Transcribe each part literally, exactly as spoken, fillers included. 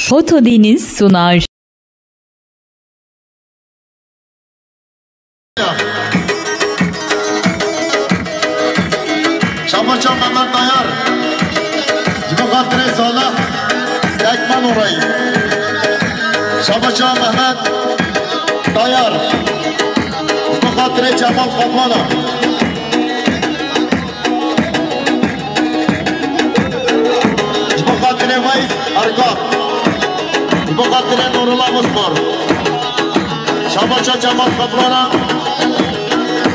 Foto Deniz sunar. Şabaşa Mehmet Dayar. Ji bo xatirê Salih Tekman orayî. Şabaşa Mehmet Dayar. Ji bo xatirê Cemal Kaplana. Ji bo xatirê Weys Ergat. Ji bo xatirê Nurullah Bozkor. Şabaşa Cemal Kaplana.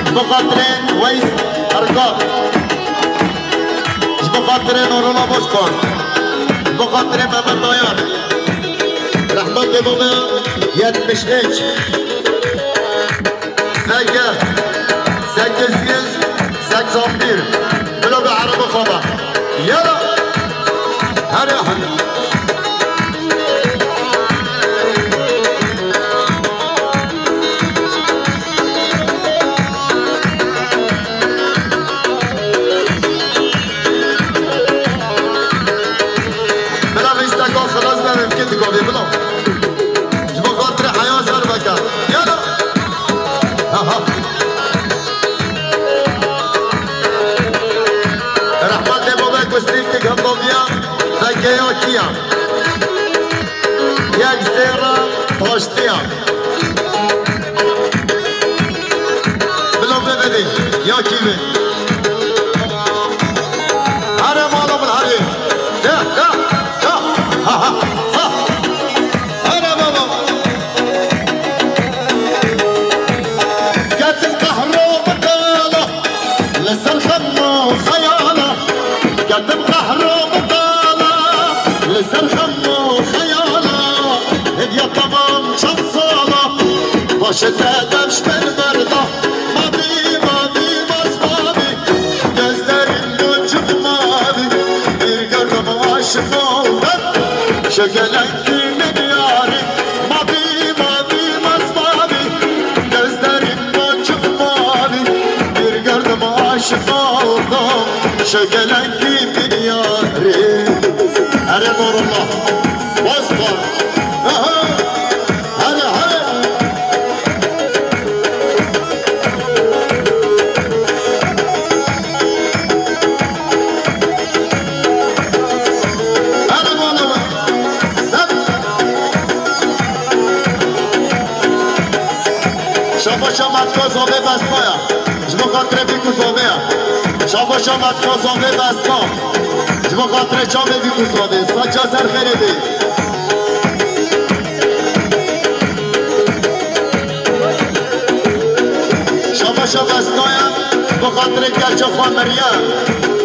Ji bo xatirê Weys Ergat. Ji bo xatirê Nurullah Bozkor. Ji bo xatirê Mehmet Dayar. Rehmetê baba yetmiş üç. Seke, sekiz yüz seksen bir. Bila be Erebo xwe be. Yala. Hadi, hadi. Bila vîst deka xilas be, mimkun dikovê, bila. Ji bo xatirê heya zer veke. Yala. Aha. Rehmetê baba ku stîrkek hembaviya, vekeya kiya. Yek zêra taştiya. Bila bibedê, ya kî be. Here mala min here. De, de, de. Ha, ha, ha. Here baba. Ketim qehro bi qala, li ser xem û xeyala. Ketim qehro bi qala, li ser xem û xeyala. Hediya tamam çend sala, paşê te dev ji ber berda. Mabî, mabî, maz mabî, gözlerin boncuk mavî. Bir gördüm aşık oldum, şu gelen kimin yarı? Mabî, mabî, maz mabî, gözlerin boncuk mavî. Bir gördüm aşık oldum, şu gelen kimin yarı? Here Nurullah Bozkor. Aha. Here, here. Here bana bak. Hep. Şabaşa Matko Zovê Besmaya. Ji bo xatirê Bîk û Zovê ya. Şabaşa Matko Zovê Besma. Ji bo xatirê çavê Bîk û Zovê. Saça ser xêrê bî. Şabaşa Besmaya. Ji bo xatirê gerça xwe meriye.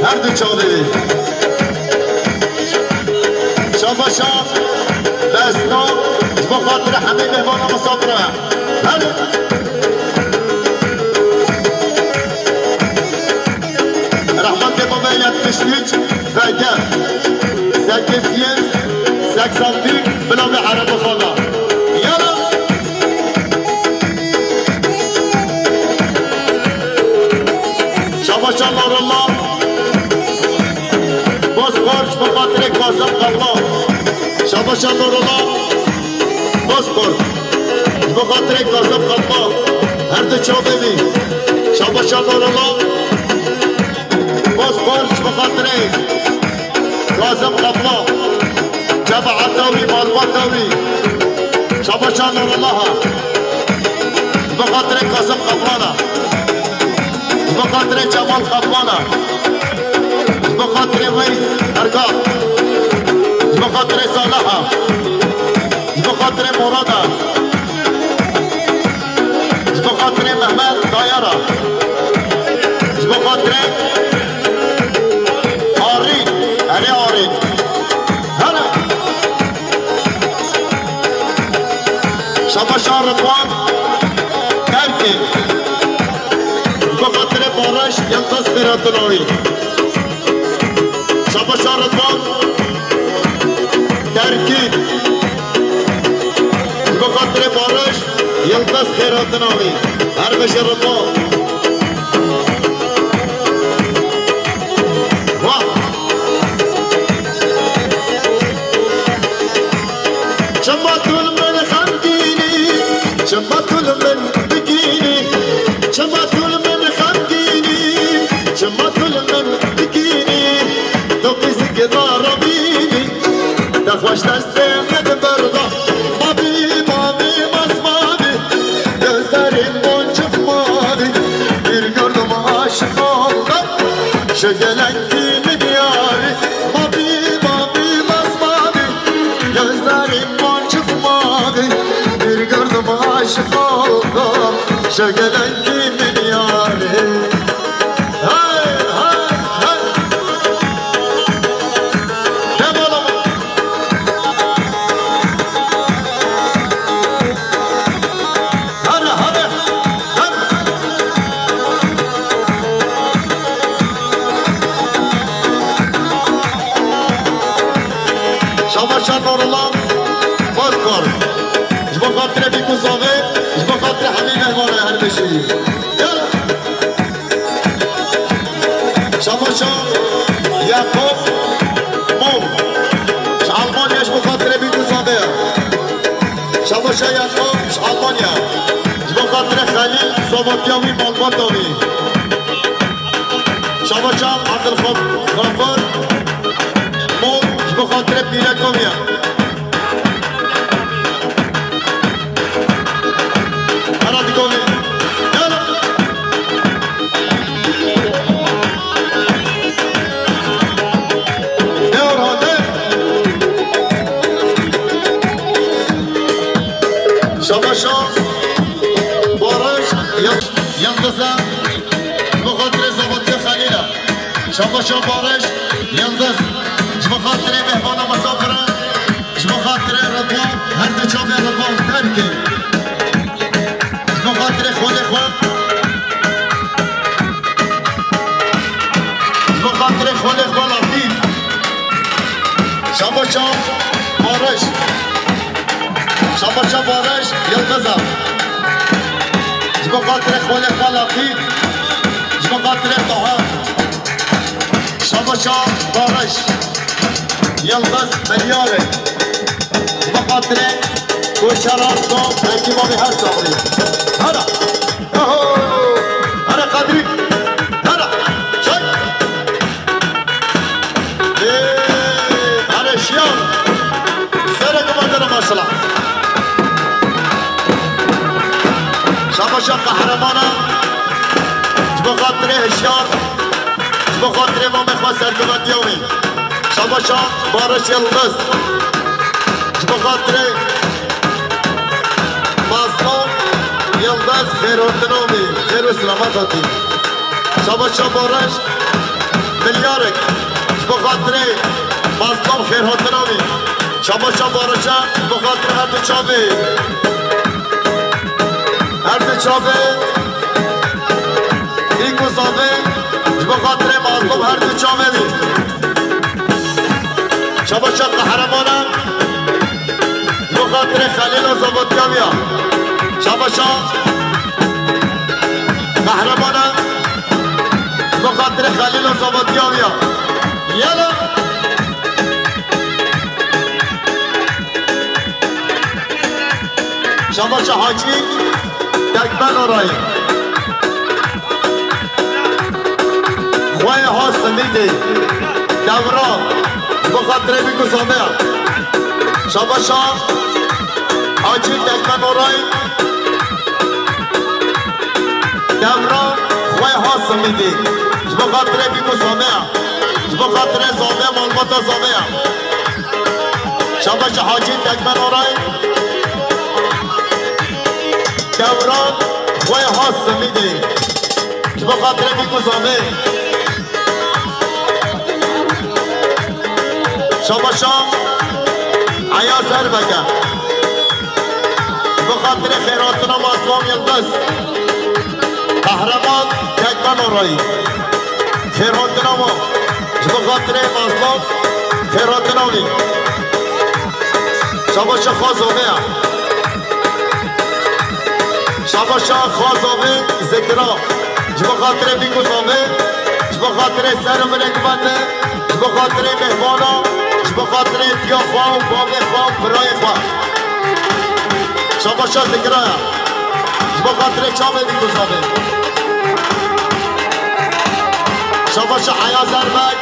Her du çavê bî. Şabaşa Besma. Ji bo xatirê hemî mêvana misafira. Hadi. Rahmetli baba yetmiş üç, Zege. Sekiz yüz seksen bir, Bilavi Erebi Xana. Yala. Şabaşa Nurullah. Bozkor, ji bo xatirê Kazım Kaplan. Şabaşa Nurullah. Bozkor. Ji bo xatirê Kazım Kaplan. Her du çavê wî. Şabaşa Nurullah. Bozkor, ji bo xatirê Kazım Kaplan. Cemaeta wî, malbata wî. Şabaşa Nurullah. Ji bo xatirê Kazım Kaplan a. Ji bo xatirê Cemal Kaplan a. Ji bo xatirê Weys Erkan. Ji bo xatirê Salih a. Ji bo xatirê Murad a. Ji bo xatirê Mehmet Dayar a. Ji bo xatirê Arîn. Erê Arîn. Hele. Şabaşa Ridwan Terkî. Bi xatirê Barış Yildiz xêratina wî. Şabaşa Ridwan Terkî. Bi xatirê Barış Yildiz xêratina wî. Her bijî Ridwan. Wah! Çima tu li min digînî, çima tu li min xemgînî, çima tu li min digînî, tu qîzikê dara bînî, te xweş destê min berda, mavî, mavî, masmavî, gözlerin boncuk mavî, bir gördüm aşık oldum, şu gelen kimin yarı, mavî, mavî, masmavî, gözlerin boncuk mavi, bir gördüm aşık oldum, şu gelen kimin yarı. Hey, hey, hey. Gel oğlum. Hadi, hadi. Şabaşa Nurullah Bozkor. Ji bo xatirê Bîk û Zavê, ji bo xatirê hemî mehmanê her beşî. Gel. Şabaşa Yakup Mum. Ji Almanya ji bo xatirê Bîk û Zavê. Şabaşa Yakup ji Almanya. Ji bo xatirê Xelîl, Zavatiya wî, malbata wî. Şabaşa Abdulxafir Mum ji bo xatirê pîreka wî ye. Hera dikovî. Gel. Gel hadi. Şabaşa Barış Yıl-, Yıldız'a. Ji bo xatirê Zavatiya Xelîla. Şabaşa Barış Yıldız. Ji bo xatirê mehmana misafiran. Ji bo xatirê Ridwan, her du çavê Ridwan terkê. Ji bo xatirê xwelê xwe. Ji bo xatirê xwelê xwe Latîf. Şabaşa Barış. Şabaşa Barış Yıldız'a. Ji bo xatirê xwelê xwe Latîf. Ji bo xatirê Taha. Şabaşa Barış Yıldız Milyarê. Ji bo xatirê Koşa Rasto, Bekî Mavî her saxlî. Hera. Oho! Hera Kadrî. Hera. Çek. Ê, hera Şiyar. Sereke me dere maşallah. Şabaşa Qehremana. Ji bo xatirê Hişyar. Ji bo xatirê mamê xwe serkevetiya wî. Şabaşa Barış Yıldız. Ji bo xatirê Mazlum Yıldız xêrhatina wî. Xêr û selamet hatî. Şabaşa Barış Milyarek. Ji bo xatirê Mazlum xêrhatina wî. Şabaşa Barışa ji bo xatirê her du çavê. Her du çavê. Bîk û Zavê. Ji bo xatirê Mazlum her du çavê wî. Şabaşa Qehremana. Ji bo xatirê Xelîl û Zavatiya wî ya. Şabaşa Qehremana. Ji bo xatirê Xelîl û Zavatiya wî ya. Yela. Şabaşa Hacî Tekben Orayî. Xweyê ha simîdê. Devran. Ji bo xatirê Bîk û Zavê ya. Şabaşa Hacî Tekben Orayî. Devran xweyê ha simîdê. Ji bo xatirê Bîk û Zavê ya. Ji bo xatirê Zavê, malbata Zavê ya. Şabaşa Hacî Tekben Orayî. Devran xweyê ha simîdê. Ji bo xatirê Bîk û Zavê. Şabaşa Eyaz Erbege. Ji bo xatirê xêrhatina Mazlum Yıldız. Qehreman Tekben Orayî. Xêrhatina wan. Ji bo xatirê Mazlum xêrhatina wî. Şabaşa Xwazavê ya. Şabaşa Xwazavê Zikra. Ji bo xatirê Bîk û Zavê. Ji bo xatirê ser û binekbende. Ji bo xatirê mehmana. Ji bo xatirê diya xwe û bavê xwe û birayê xwe. Şabaşa Zikra ya. Bi xatirê çavê Bîkûzavê. Şabaşa Eyaz Erbek.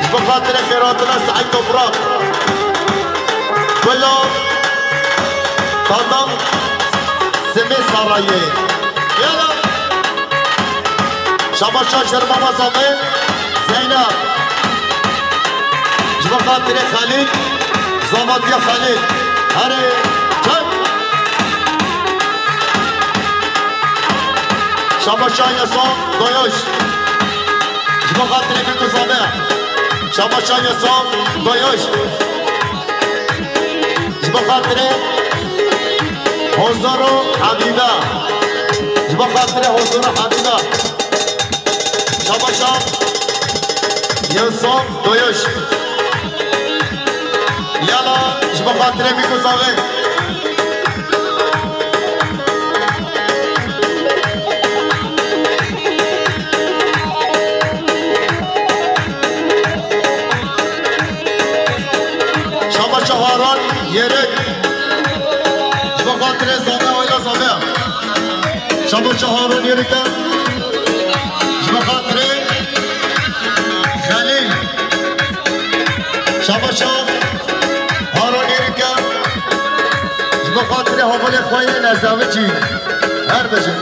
Ji bo xatirê xêratina Seîd Toprak. Gulo. Tatam. Simê Sarayê. Yala. Şabaşa Şermama Zavê. Zeynep. Ji bo xatirê Xelîl. Zavatiya Xelîl. Herê. Çek. Şabaşa Yasa Doyuş. Ji bo xatirê Bîkûzavê. Şabaşa Yasa Doyuş. Ji bo xatirê Hozoro Habîbe. Ji bo xatirê Hozoro Habîbe. Şabaşa Yasa Doyuş. Yala ji bo xatirê Bîkûzavê. Şabaşa Haran Yerik. Ji bo xatirê Zave, Ayla Zave. Şabaşa Haran Yerik e. Ji bo xatirê Xelîl. Şabaşa Haran Yerik e. Ji bo xatirê hevalê xwe yê Nezaviçî. Her bijin.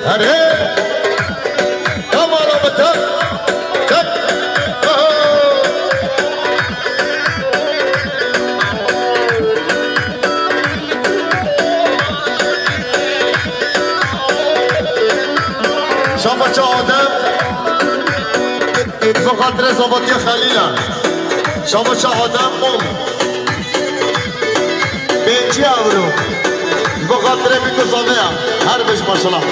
Herê! Kamera bi tek! Tek! Aha! Şabaşa Adem. Bi xatirê Zavatiya Xelîl e. Şabaşa Adem Mum. Pêncî ewro. Bi xatirê Bîkûzavê ye. Her bij maşallah.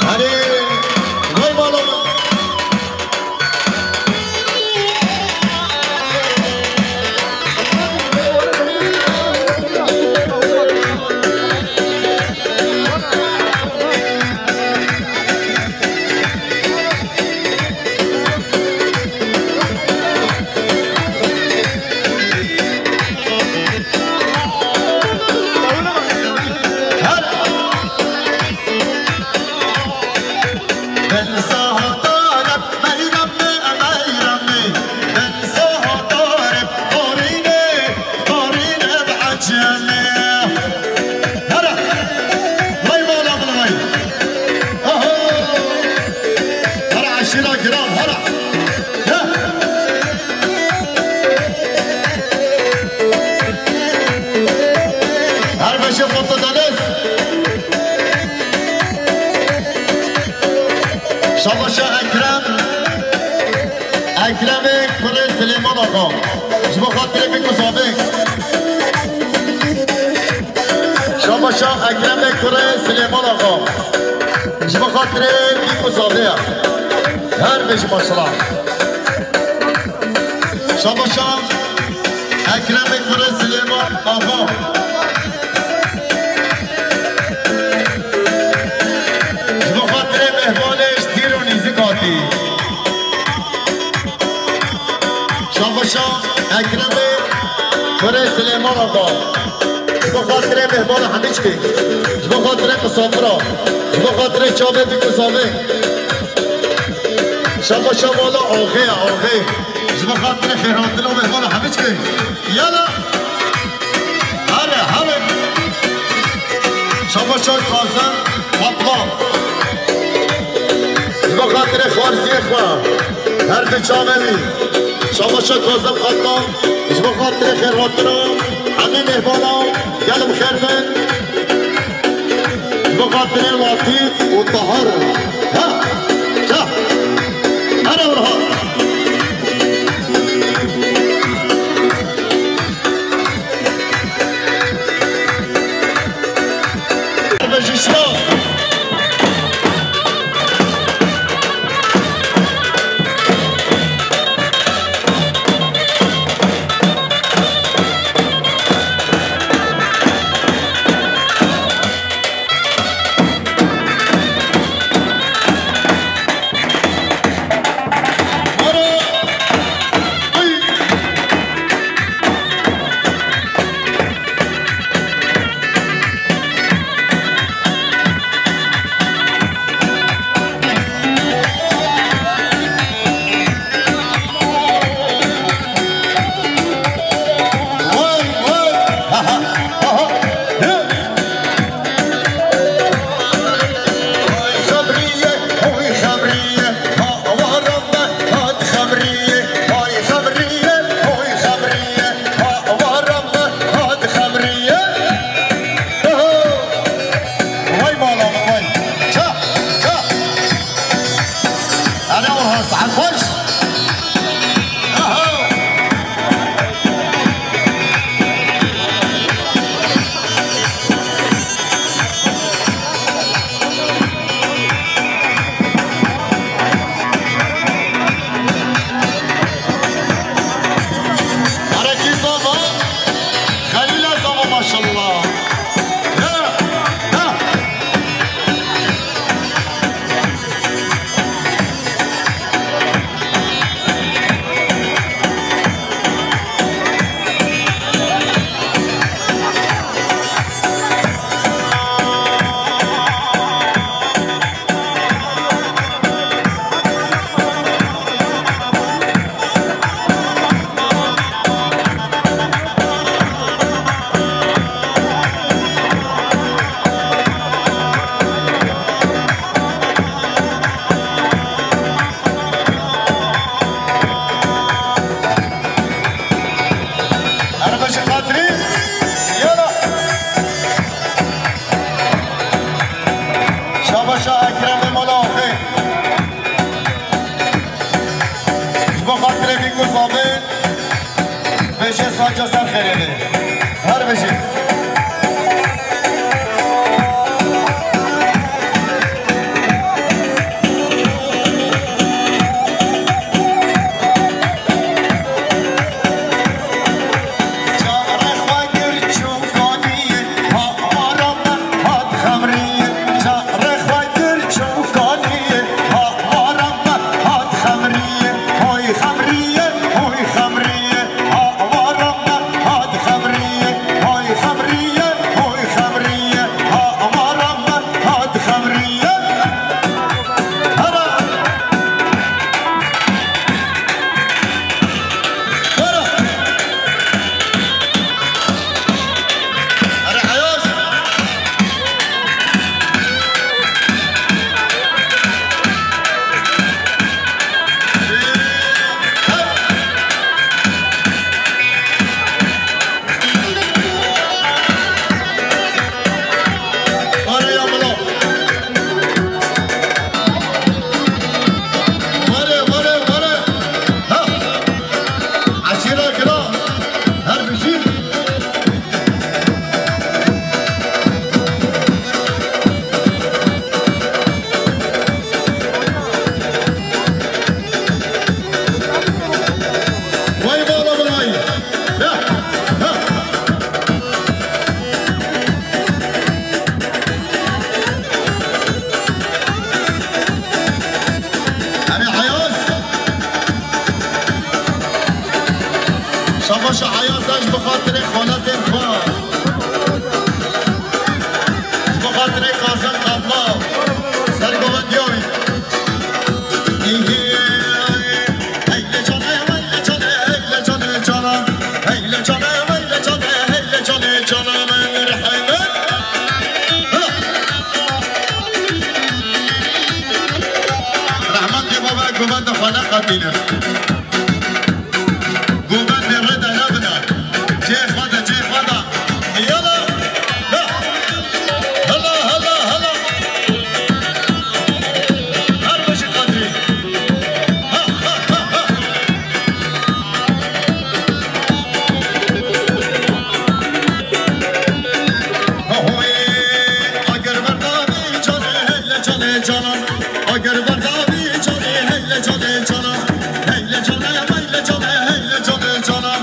Herê, vay bala. Hera! Vay mala min vay! Aho! Hera eşîra giran, hera! Ya! Her beşe foto deniz! Şabaşa Ekrem! Ekremê kurê Silêman Axa. Ji bo xatirê Bîkûzavê. Şabaşa Ekremê kurê Silêman Axa. Ji bo xatirê Bîkûzavê ye. Her bijî maşallah. Şabaşa Ekremê kurê Silêman Axa. Ji bo xatirê mêhvanê ji dîr û nîzik hatî. Şabaşa Ekremê kurê Silêman Axa. Ji bo xatirê mêhvana hemî çikê. Ji bo xatirê misafira. Ji bo xatirê çavê Bîkûzavê. Şabaşa mala axê ye, axê. Ji bo xatirê xêrhatina mêhvana hemî çikê. Yala. Hale, hale. Şabaşa Kazim Kaplan. Ji bo xatirê xwarziyê xwe. Her di çavê wî. Şabaşa Kazim Qatlan, ji bo xatirê xêrhatina hemî mêhvanan, gelm xêr bin. Ji bo xatirê Letîf û Tahir. Ha! Ça! Here wiha! Vay mala min, vay. Ça, ça. Ana Orhan, saet xweş. Aha. Erekî zava, Xelîla zava maşallah. Ha, ha. Erbaşê Qadrî, yala. Şabaşa Ekremê mala axê. Ji bo xatirê vî ku zavê, bêje saca ser xêrê be. Her bijî. Were ya milo. Were, were, were. Ha. Eşîra giran. Her bijî. Vay bala vay. Ya. Ha. Erê Eyaz. Şabaşa Eyaz, ez bi xatirê xaletên xwe. Ji bo xatirê Kazim Qatla, sergovendiya wî. Hey le canê, hey le canê, hey le canê canan. Hey le canê, hey le canê, hey le canê canan min rehmet. Rehmetê baba, guva Xwe neqetînin. Goven vê rê de nebine. Cê xwe de, cê xwe de. Yala. La. Hela, hela, hela. Her bijî Qedrî. Ha, ha, ha, ha. Ahoyê, agir berdabî canê, heyle canê canan. Agir berdabî canê, heyle canê canan. Heyle canê, heyle canê, heyle canê canan.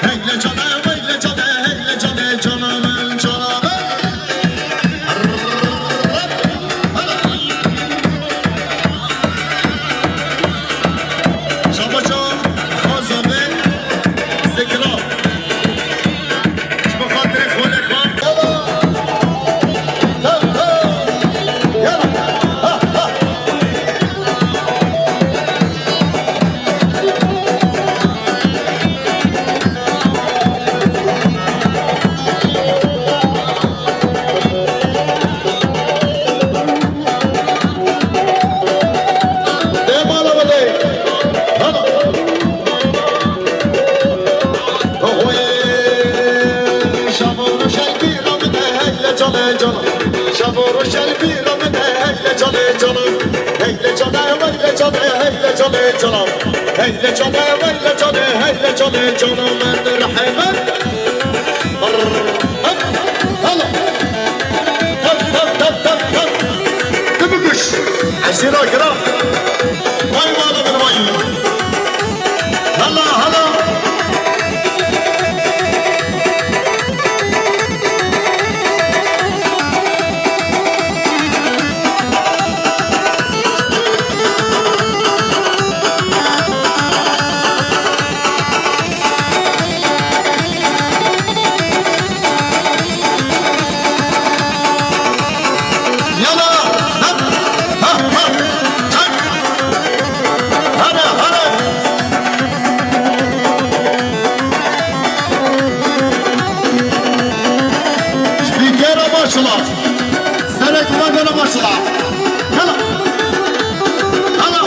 Heyle canê, heyle canê, heyle canê canan, canan. Şabacan, xaza me, zikra. Ji bo xatirê xwelê xwe. Yala. Ha, ha. Dê mala bidê. Hana. Ohoyê. Şavo roşel bîra min de heyle canê canê. Şavo roşel bîra min de heyle canê canê. Heyle canê, heyle canê, heyle canê canê. Heyle canê, heyle canê, heyle canê canê min rehmet. Hala. Tap, tap, tap, tap, tap. Tu bikuş. Ezîra gira. Vay mala min vay. Hala, hala. Yala! Ha! Ha! Ha! Çak! Hadi, hadi! Spîkera başla! Serek madara başla! Yala! Yala!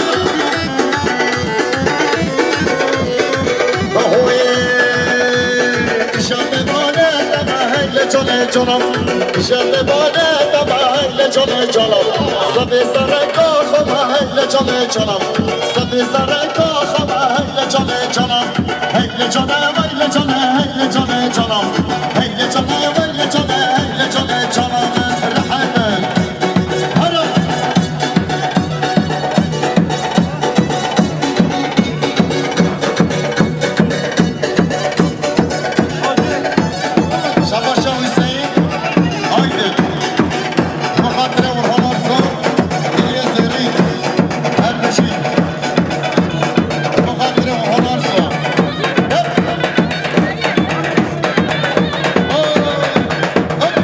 Ahoyê! Şerê bane deme heyle canê canam. Şerê bane deme heyle canê canam. Sefê sereka xwe me heyle canê canam. Sefê sereka xwe me heyle canê canam. Heyle canê, heyle canê, heyle canê canam. Heyle canê, heyle canê, heyle canê canam. Rehmet. Hara. Şabaşa Hüseyin Aydın. Muhatire Orhan Arso, Diliye Zerî, Ermişî. Muhatire Orhan Arso. Hep. Hop. Hop.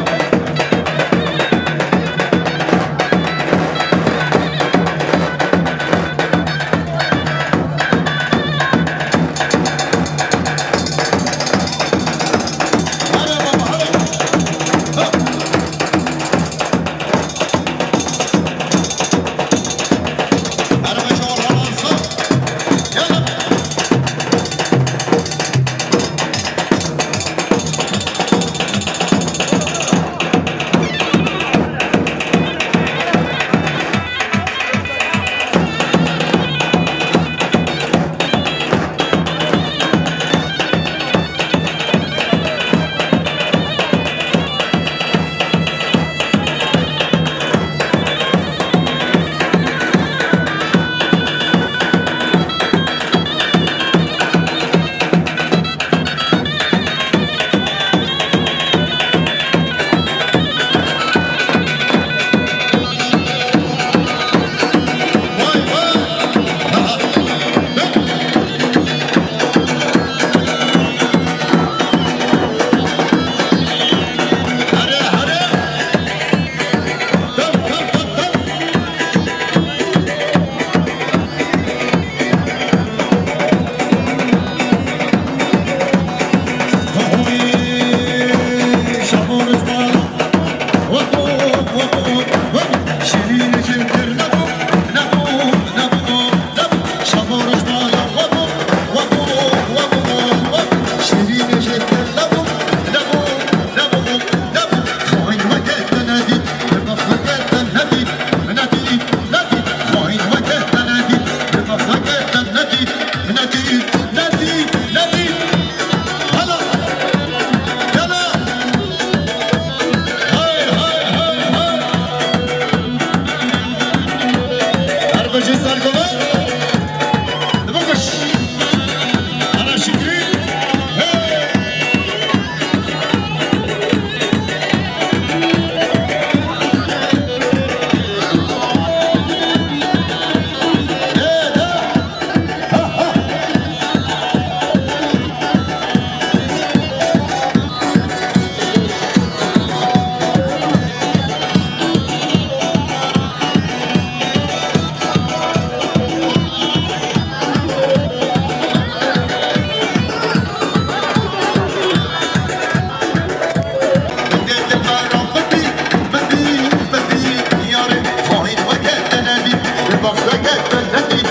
Weke te nedî,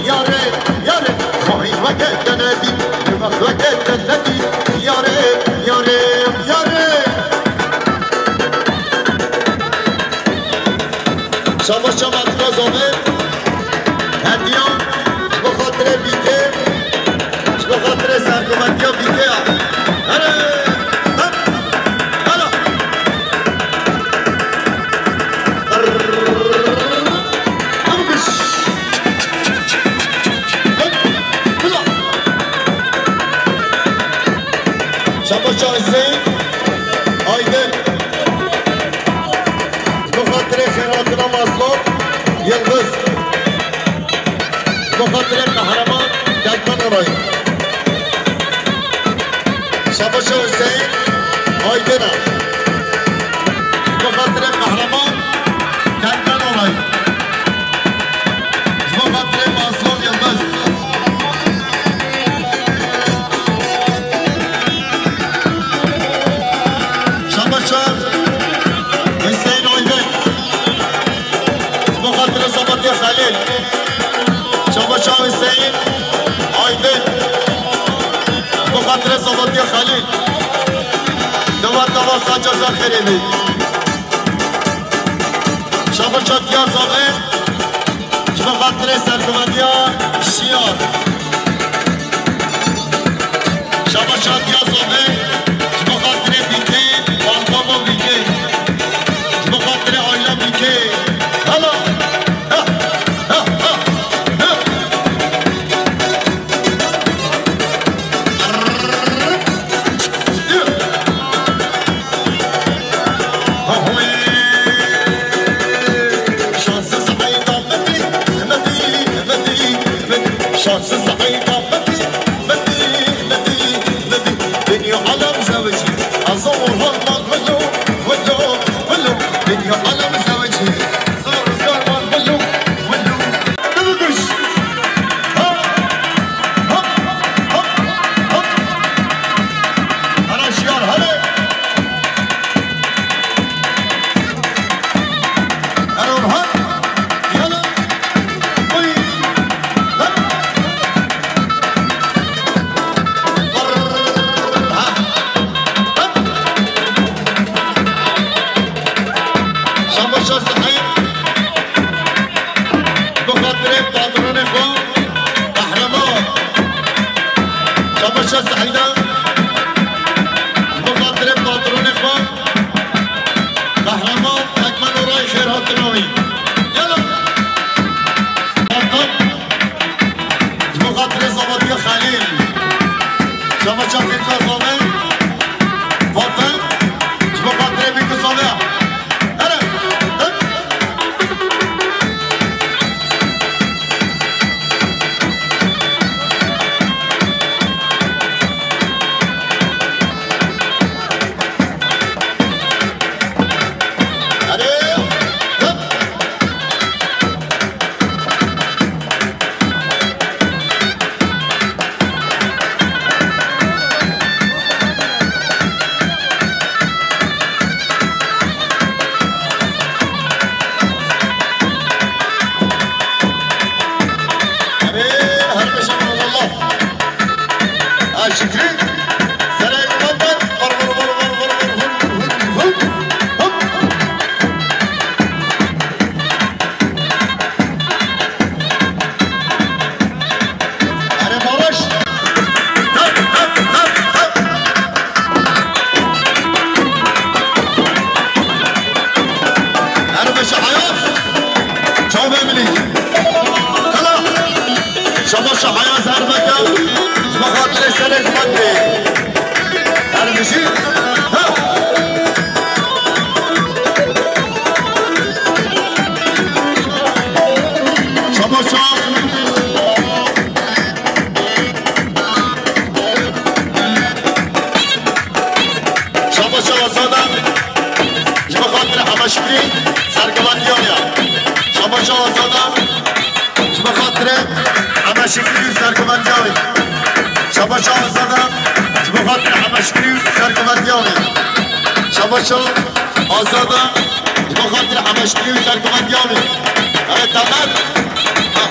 yarê, yarê, xahî weke te nedî, civak weke te nedî, yarê, yarê, yarê. Şabaş şabaş Gazavê, hediya, ji bo xatirê bîkê, ji bo xatirê serkuvetiya bîkê ya. Here, hep, hala. Şabaş Hüseyin Aydın. Bi xatirê xêratina Mazlum Yildiz. Bi xatirê Qehreman Tekmen Orayî. Şabaş Hüseyin Aydın. Bi xatirê Qehreman Tekmen Orayî. Ji bo xatirê Mazlum Yildiz. Şabaş Hüseyin Aydın. Ji bo xatirê Sabatiya Xelîl. Şabaş Hüseyin Aydın. Ji bo xatirê Sabatiya Xelîl. Dewa dewa saça ser xêrê bî. Şabaş Diya Zavê. Ji bo xatirê serkuvetiya Şiyar. Şabaş Diya Zavê. Ji bo xatirê Bîkê, Balbabo Bîkê. Ji bo xatirê aile Bîkê. Hala. Ha, ha, ha, ha. Şanssız Eyda Medi, Medi, Medi, Medi. Şanssız Eyda Medi, Medi, Medi, Medi. Beni alem zevci, azor halman velo, velo, velo. Beni alem zevci, zor zarman velo, velo. Dibikuş. Hop, hop, hop, hop. Hara şiyar, hare. Erol Han, yala, oy, lan. Ha, ha. Şabaşa Sehîd, bi xatirê patronê xwe, Qehreman. Şabaşa Sehîda, bi xatirê patronê xwe, Qehreman Tekmen Orayî xêr hatin wî. Yala. Vatan. Ji bo xatirê Zavatiya Xelîl. Şabaşa Fîrka Zave. Vatan. Ji bo xatirê Bîku Zave. Here. Hep. Erê, hop. Erê, her beşe Allah. Ha, Şükrü. Serê Muhammed. Vur, vur, vur. Hop. Erê Barış. Hop, hop, hop, hop. Erbeşe Hayat. Çavê min î. Kala. Şabaşa Hayat Erbeka. Ji bo xatirê serê xwe tê. Erbişî. Ha. Şabaşa. Şabaşa Azada, ji bo xatirê Heme Şikrî serkeventiya wî ya. Şabaşa Azada, ji bo xatirê Heme Şikrî û serkeventiya wî. Şabaşa Azada, ji bo xatirê Heme Şikrî û serkeventiya wî. Şabaşa Azada, ji bo xatirê Heme Şikrî û serkeventiya wî. Evet, tamam. Ha,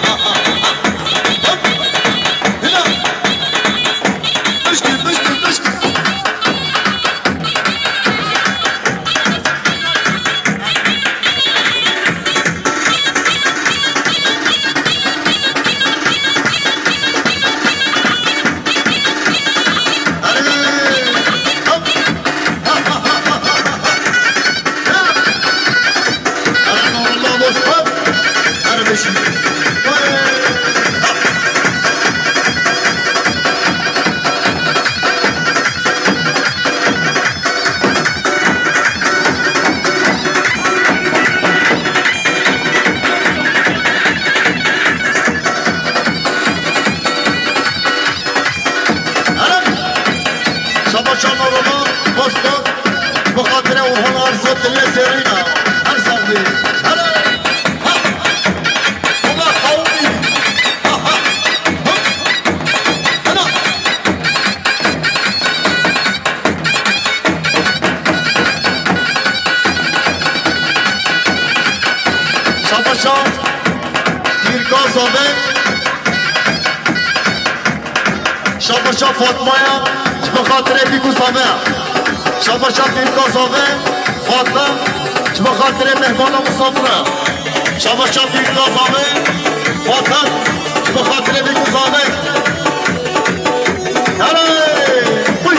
Şabaşa Roma, Boston, bi xatirê Orhan Arso, Dilê Serîna. Her sax bî. Hele! Ha! Ola qewmî! Ha, ha! Hop! Hele! Şabaşa Pîrka Zave. Şabaşa Fatmaya, ji bo xatirê Pîrka Zave. Şabaşa Pîrka Zave, Fatma, ji bo xatirê mehmana misafira. Şabaşa Pîrka Zave, Fatma, ji bo xatirê Pîrka Zave. Hele! Uy!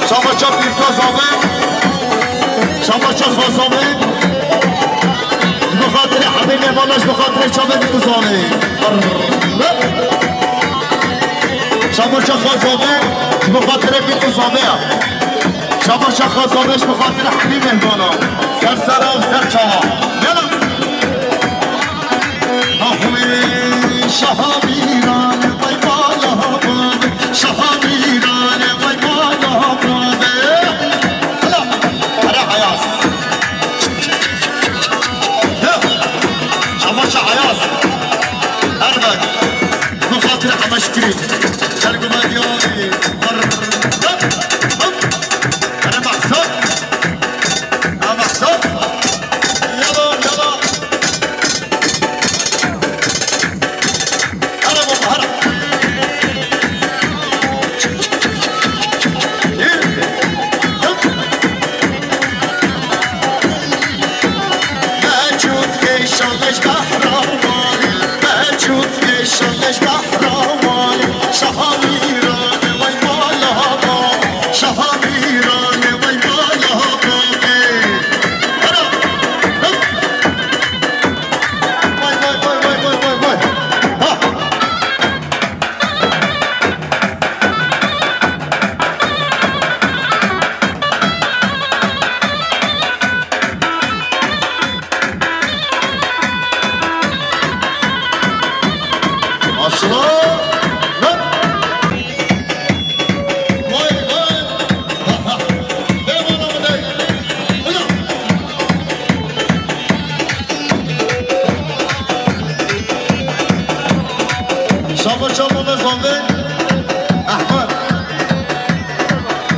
Şabaşa Pîrka Zave, Şabaşa Xazave, ji bo xatirê hemî mêvana, ji bo xatirê çavê Pîrka Zave. Şabaşa Xazave, ji bo xatirê Pîrka Zave ya. Şabaşa Xazave, ji bo xatirê hemî mêvana. Ser sera û ser çava. Gel. Ahwê şaha Mîranê, vay mala bavê, şaha Mîranê, vay mala bavê. Hala, hala Ayaz. Ya, şabaşa Ayaz. Her bak. Bi xatirê heme şikrî. Gel guma diyarî. Hop, hop. Hele mahsap. Ama stop. Yala, yala. Hala baba, hala. Mevcut yaşanmış kahramanı, mevcut yaşanmış kahramanı, şaha Mîranê, vay mala bavê, şaha Mîranê, vay mala bavê. Vay, vay, vay. Ha! Aslan! Vay, vay! Şabaşa Mame Zovê Ehmed.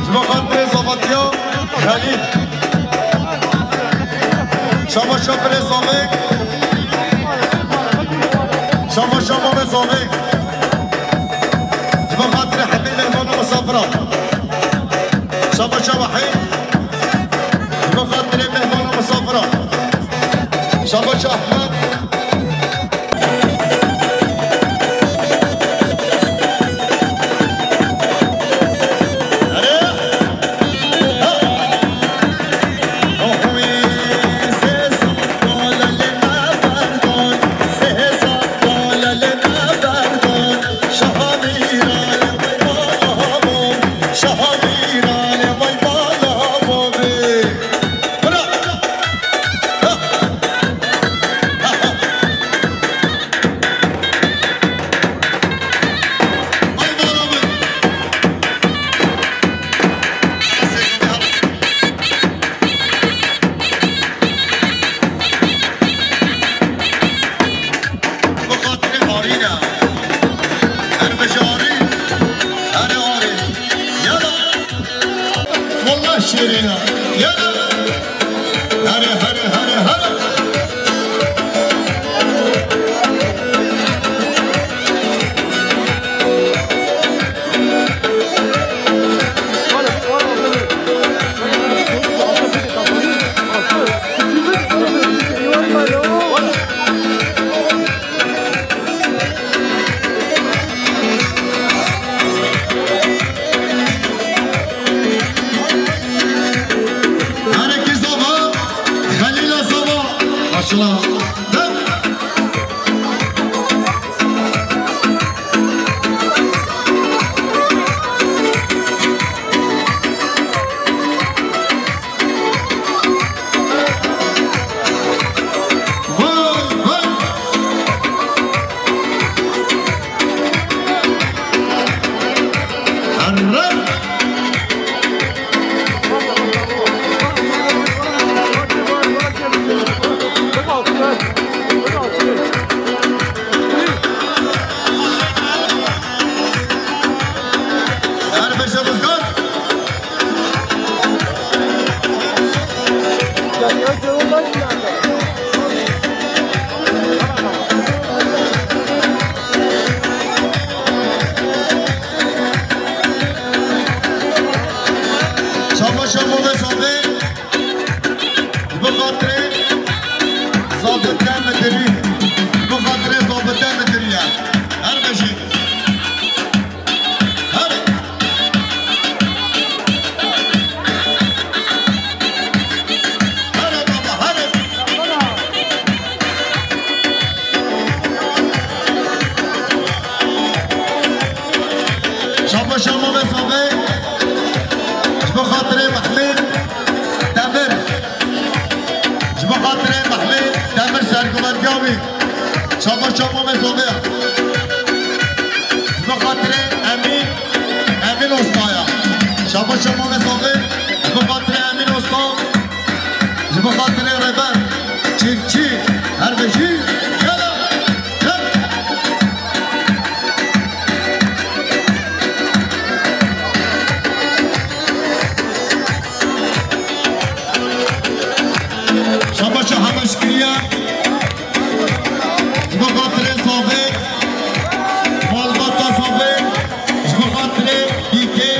Ji bo xatirê Zavatiya Xelîl. Şabaşa Birê Zovê. Şabaşa Mame Zovê. Ji bo xatirê hemî mehmana misafira. Şabaşa Wehî. Ji bo xatirê mehmana misafira. Şabaşa Ehmed. Yavî, şabaş şabaş Mehmet abi ya. Bi xatirê Emîn, Emîn Usta ya. Şabaş şabaş Mehmet abi, bi xatirê Emîn Usta. Ji bi xatirê Rêber Çiftçî, her bijî, gel, gel. Şabaşa heme şikiriye. Ji bo xatirê Safê, malbata Safê, ji bo xatirê Bîkê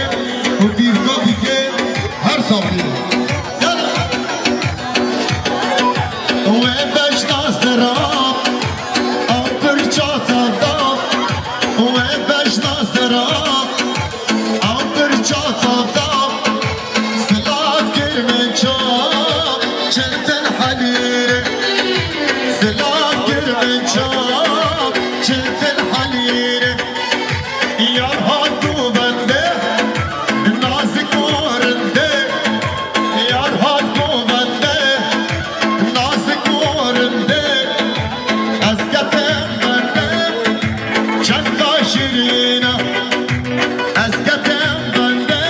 û dîrka Bîkê, her Safê. Gel. Wê beşna zira, ew pirça te da. Wê beşna zira, ew pirça te da. Silav kir min çav, çil din helîr. Silav kir min çav, çil din helîr. Yar hat govende, nazik û rinde. Yar hat govende, nazik û rinde. Ez ketim bende, çenda şirîn e. Ez ketim bende,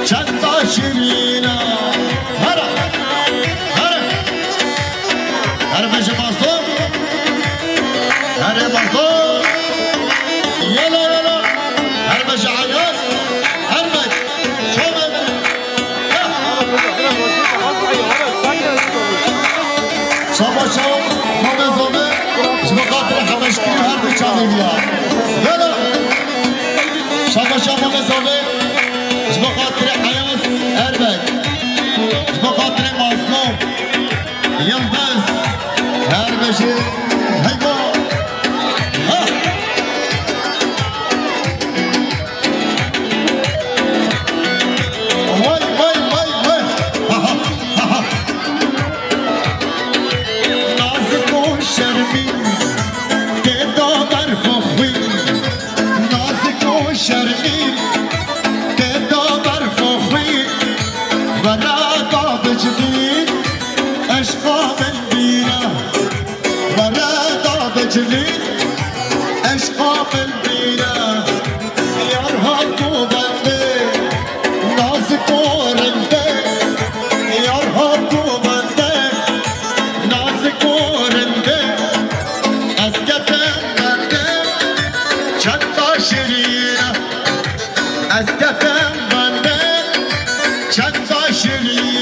çenda şirîn e. Here, here. Here bêje Mazlûm. Here Mazlûm. Yela, yela. Here bêje Eyaz. Here bêje. Çawa bêje? Şabaş şabaş, Mehmet Zafê, ji bo xatirê heme şikirî her du çavê ya. Yela. Şabaş şabaş, Mehmet Zafê, ji bo xatirê Eyaz Erbek, ji bo xatirê Mazlûm, Yildiz, her bijî, heyva. Ha! Vay, vay, vay, vay. Ha, ha, ha, ha. Nazik û şermîn, tê da berfa xwîn. Nazik û şermîn, tê da berfa xwîn. Were da bicivîn, eşqa min bîne. Were da bicivîn, eşqa min bîne. Yar hat govende, nazik û rinde. Yar hat govende, nazik û rinde. Ez ketim bende, çenda şirîn e. Ez ketim bende, çenda şirîn.